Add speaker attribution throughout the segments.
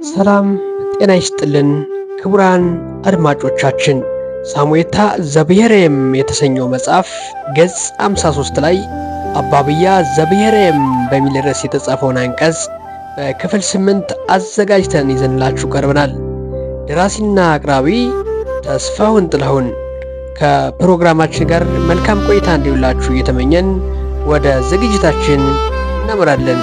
Speaker 1: ሰላም ጤና ይስጥልን ክቡራን አድማጮቻችን፣ ሳሙኤታ ዘብሔረየም የተሰኘው መጽሐፍ ገጽ 53 ላይ አባብያ ዘብሔረየም በሚል ርዕስ የተጻፈውን አንቀጽ በክፍል 8 አዘጋጅተን ይዘንላችሁ ቀርበናል። ደራሲና አቅራቢ ተስፋሁን ጥላሁን። ከፕሮግራማችን ጋር መልካም ቆይታ እንዲውላችሁ እየተመኘን ወደ ዝግጅታችን እናመራለን።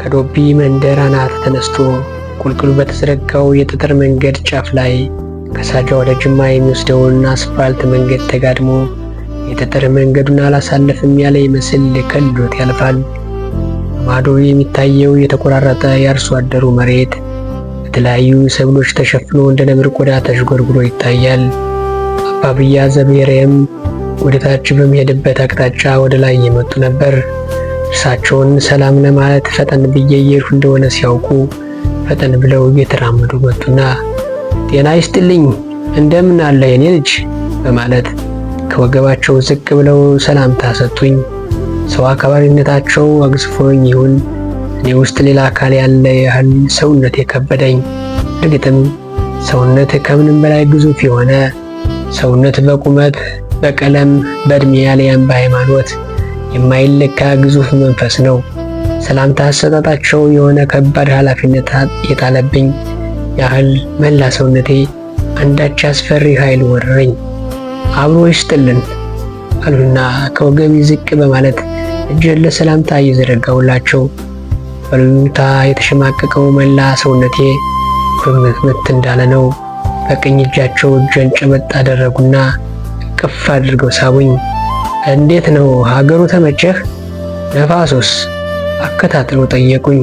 Speaker 1: ከዶቢ መንደር አናት ተነስቶ ቁልቁል በተዘረጋው የጠጠር መንገድ ጫፍ ላይ ከሳጃ ወደ ጅማ የሚወስደውን አስፋልት መንገድ ተጋድሞ የጠጠር መንገዱን አላሳለፍም ያለ ይመስል ከልሎት ያልፋል። በማዶ የሚታየው የተቆራረጠ የአርሶ አደሩ መሬት በተለያዩ ሰብሎች ተሸፍኖ እንደ ነብር ቆዳ ተዥጎርጉሮ ይታያል። አባብያ ዘብሔረየም ወደ ታች በሚሄድበት አቅጣጫ ወደ ላይ እየመጡ ነበር። እርሳቸውን ሰላም ለማለት ፈጠን ብዬ እየሄድኩ እንደሆነ ሲያውቁ ፈጠን ብለው እየተራመዱ መጡና ጤና ይስጥልኝ፣ እንደምን አለ የኔ ልጅ በማለት ከወገባቸው ዝቅ ብለው ሰላምታ ሰጡኝ። ሰው አክባሪነታቸው አግዝፎኝ ይሁን እኔ ውስጥ ሌላ አካል ያለ ያህል ሰውነት የከበደኝ። እርግጥም ሰውነት ከምንም በላይ ግዙፍ የሆነ ሰውነት በቁመት፣ በቀለም፣ በእድሜ ያለያም በሃይማኖት የማይለካ ግዙፍ መንፈስ ነው። ሰላምታ አሰጣጣቸው የሆነ ከባድ ኃላፊነት የጣለብኝ ያህል መላ ሰውነቴ አንዳች አስፈሪ ኃይል ወረረኝ። አብሮ ይስጥልን አሉና ከወገቤ ዝቅ በማለት እጄን ለሰላምታ እየዘረጋሁላቸው በሉኝታ የተሸማቀቀው መላ ሰውነቴ ኩርምትምት እንዳለ ነው። በቀኝ እጃቸው እጄን ጨበጥ አደረጉና እቅፍ አድርገው ሳቡኝ። እንዴት ነው ሀገሩ ተመቸህ? ነፋሱስ? አከታትለው ጠየቁኝ።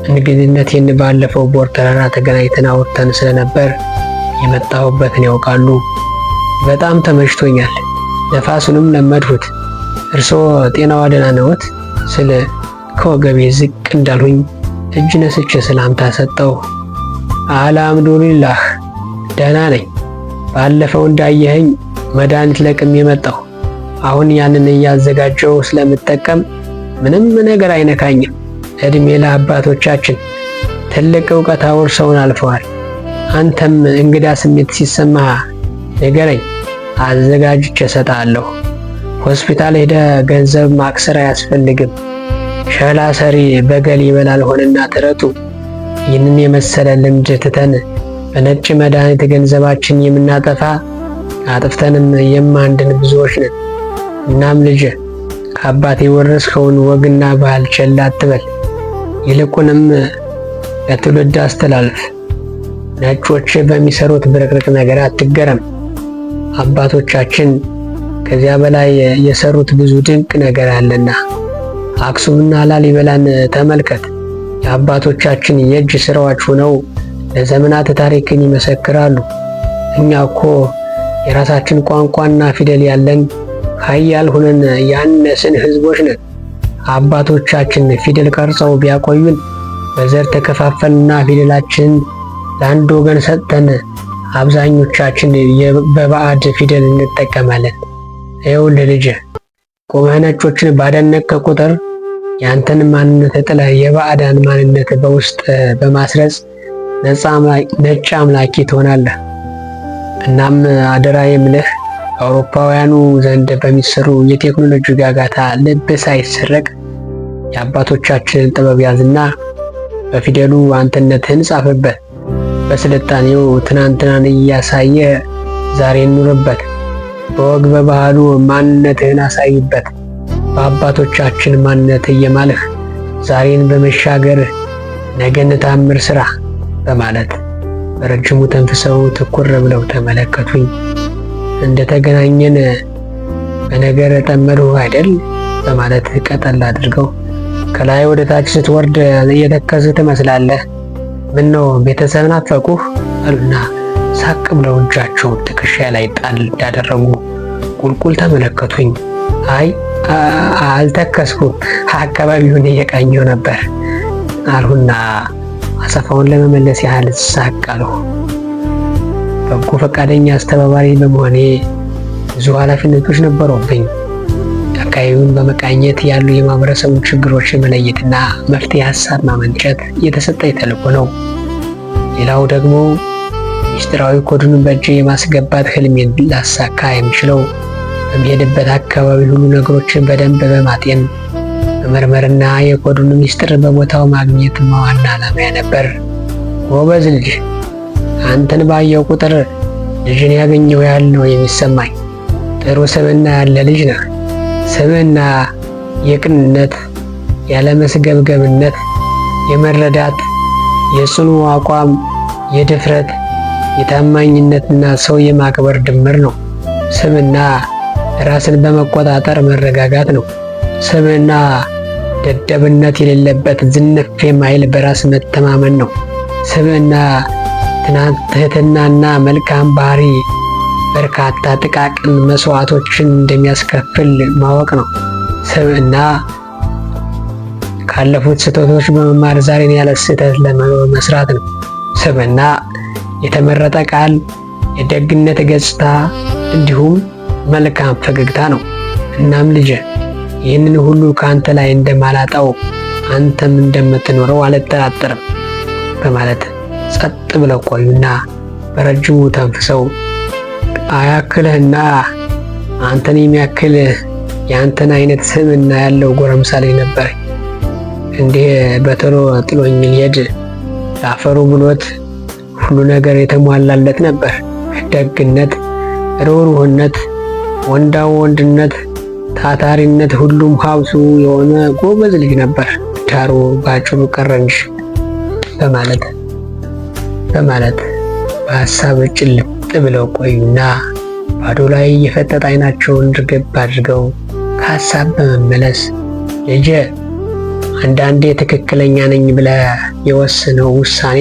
Speaker 1: እንግድነቴን ባለፈው ቦር ተራራ ተገናኝተን አውርተን ስለነበር የመጣሁበትን ያውቃሉ። በጣም ተመችቶኛል፣ ነፋሱንም ለመድሁት። እርስዎ ጤናዋ ደህና ነዎት? ስል ከወገቤ ዝቅ እንዳልሁኝ እጅ ነስቼ ሰላምታ ሰጠሁ። አልሐምዱሊላህ ደህና ነኝ። ባለፈው እንዳየኸኝ መድኃኒት ለቅሜ መጣሁ። አሁን ያንን እያዘጋጀው ስለምጠቀም ምንም ነገር አይነካኝም። እድሜ ለአባቶቻችን ትልቅ እውቀት አውርሰውን አልፈዋል። አንተም እንግዳ ስሜት ሲሰማህ ንገረኝ፣ አዘጋጅቼ እሰጥሃለሁ። ሆስፒታል ሄደ ገንዘብ ማክሰር አያስፈልግም። ሸላ ሰሪ በገል ይበላል ሆነና ተረቱ። ይህንን የመሰለ ልምድ ትተን በነጭ መድኃኒት ገንዘባችን የምናጠፋ አጥፍተንም የማንድን ብዙዎች ነን። እናም ልጅ ከአባት የወረስከውን ወግና ባህል ቸል አትበል፣ ይልቁንም ለትውልድ አስተላልፍ። ነጮች በሚሰሩት ብርቅርቅ ነገር አትገረም። አባቶቻችን ከዚያ በላይ የሰሩት ብዙ ድንቅ ነገር አለና። አክሱምና ላሊበላን ተመልከት። የአባቶቻችን የእጅ ስራዎች ሆነው ለዘመናት ታሪክን ይመሰክራሉ። እኛ እኮ የራሳችን ቋንቋና ፊደል ያለን ኃያል ሆነን ያነስን ህዝቦች ነን። አባቶቻችን ፊደል ቀርጸው ቢያቆዩን በዘር ተከፋፈልንና ፊደላችንን ለአንድ ወገን ሰጥተን አብዛኞቻችን በባዕድ ፊደል እንጠቀማለን። ይኸውልህ ልጄ፣ ቆመህ ነጮችን ባደነቅክ ቁጥር ያንተን ማንነት ጥለህ የባዕዳን ማንነት በውስጥ በማስረጽ ነጭ አምላኪ ትሆናለህ። እናም አደራ የምልህ አውሮፓውያኑ ዘንድ በሚሰሩ የቴክኖሎጂ ጋጋታ ልብ ሳይሰረቅ የአባቶቻችንን ጥበብ ያዝና በፊደሉ አንተነትህን ጻፍበት። በስልጣኔው ትናንትናን እያሳየ ዛሬን ኑርበት። በወግ በባህሉ ማንነትህን አሳይበት። በአባቶቻችን ማንነት እየማልህ ዛሬን በመሻገር ነገን ታምር ስራ በማለት በረጅሙ ተንፍሰው ትኩር ብለው ተመለከቱኝ። እንደተገናኘን በነገር ጠመድሁ አይደል በማለት ቀጠል አድርገው ከላይ ወደ ታች ስትወርድ እየተከዝህ ትመስላለህ። ምን ነው ቤተሰብ ናፈቁህ? አሉና ሳቅ ብለው እጃቸውን ትከሻ ላይ ጣል እንዳደረጉ ቁልቁል ተመለከቱኝ። አይ አልተከስኩም፣ አካባቢውን እየቃኘው ነበር አልሁና አጸፋውን ለመመለስ ያህል ሳቅ አልሁ። በጎ ፈቃደኛ አስተባባሪ በመሆኔ ብዙ ኃላፊነቶች ነበሩብኝ። አካባቢውን በመቃኘት ያሉ የማህበረሰቡን ችግሮችን መለየትና መፍትሄ ሀሳብ ማመንጨት የተሰጠኝ ተልዕኮ ነው። ሌላው ደግሞ ሚስጥራዊ ኮዱን በእጄ የማስገባት ህልሜን ላሳካ የምችለው በምሄድበት አካባቢ ሁሉ ነገሮችን በደንብ በማጤን መመርመርና የኮዱን ሚስጥር በቦታው ማግኘት ዋና ዓላማዬ ነበር። ጎበዝ ልጅ፣ አንተን ባየው ቁጥር ልጅን ያገኘው ያህል ነው የሚሰማኝ። ጥሩ ስብዕና ያለ ልጅ ነህ። ስብዕና የቅንነት፣ ያለመስገብገብነት፣ የመረዳት፣ የጽኑ አቋም፣ የድፍረት፣ የታማኝነትና ሰው የማክበር ድምር ነው። ስብዕና ራስን በመቆጣጠር መረጋጋት ነው። ስብዕና ደደብነት የሌለበት ዝንፍ የማይል በራስ መተማመን ነው። ስብዕና ትህትናና መልካም ባህሪ በርካታ ጥቃቅን መስዋዕቶችን እንደሚያስከፍል ማወቅ ነው። ስብዕና ካለፉት ስህተቶች በመማር ዛሬን ያለ ስህተት ለመስራት ነው። ስብዕና የተመረጠ ቃል፣ የደግነት ገጽታ እንዲሁም መልካም ፈገግታ ነው። እናም ልጄ፣ ይህንን ሁሉ ከአንተ ላይ እንደማላጣው አንተም እንደምትኖረው አልጠራጠርም በማለት ጸጥ ብለው ቆዩና በረጅሙ ተንፍሰው፣ አያክልህና አንተን የሚያክል የአንተን አይነት ስብዕና ያለው ጎረምሳ ልጅ ነበር። እንዲህ በቶሎ ጥሎኝ ሊሄድ ለአፈሩ ብሎት ሁሉ ነገር የተሟላለት ነበር። ደግነት፣ ርኅሩህነት፣ ወንዳ ወንድነት፣ ታታሪነት፣ ሁሉም ሀብቱ የሆነ ጎበዝ ልጅ ነበር። ዳሩ በአጭሩ ቀረ እንጂ በማለት በሀሳብ ጭልጥ ብለው ቆዩና ባዶ ላይ የፈጠጠ አይናቸውን ርግብ አድርገው ከሀሳብ በመመለስ፣ ልጄ፣ አንዳንዴ ትክክለኛ ነኝ ብለህ የወሰነው ውሳኔ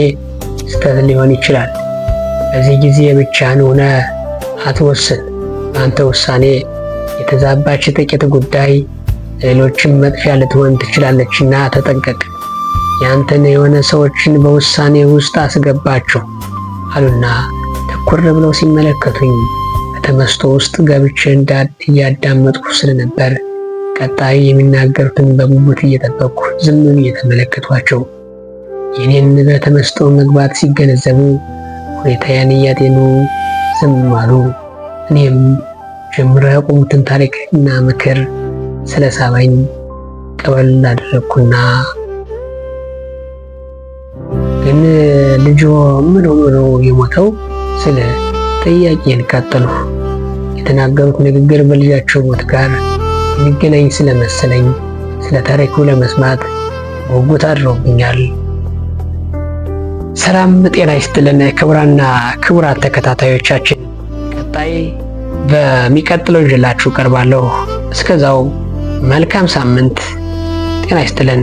Speaker 1: ስህተት ሊሆን ይችላል። በዚህ ጊዜ ብቻህን ሆነህ አትወስን። በአንተ ውሳኔ የተዛባች ጥቂት ጉዳይ ለሌሎችም መጥፊያ ልትሆን ትችላለችና ተጠንቀቅ። ያንተን የሆነ ሰዎችን በውሳኔ ውስጥ አስገባቸው አሉና ትኩር ብለው ሲመለከቱኝ በተመስጦ ውስጥ ገብቼ እያዳመጥኩ ስለነበር ቀጣይ የሚናገሩትን በጉጉት እየጠበቅኩ ዝም ብዬ እየተመለከቷቸው የኔን በተመስጦ መግባት ሲገነዘቡ ሁኔታዬን እያጤኑ ዝም አሉ። እኔም ጀምረው ያቆሙትን ታሪክ እና ምክር ስለሳበኝ ቀበል አደረግኩና፣ ግን ልጆ ምን ሆኖ ነው የሞተው ስል ጥያቄን ቀጠልሁ። የተናገሩት ንግግር በልጃቸው ሞት ጋር የሚገናኝ ስለመሰለኝ ስለ ታሪኩ ለመስማት ጉጉት አድሮብኛል። ሰላም ጤና ይስጥልን ክቡራና ክቡራት ተከታታዮቻችን፣ ቀጣይ በሚቀጥለው ይዤላችሁ ቀርባለሁ። እስከዛው መልካም ሳምንት፣ ጤና ይስጥልን።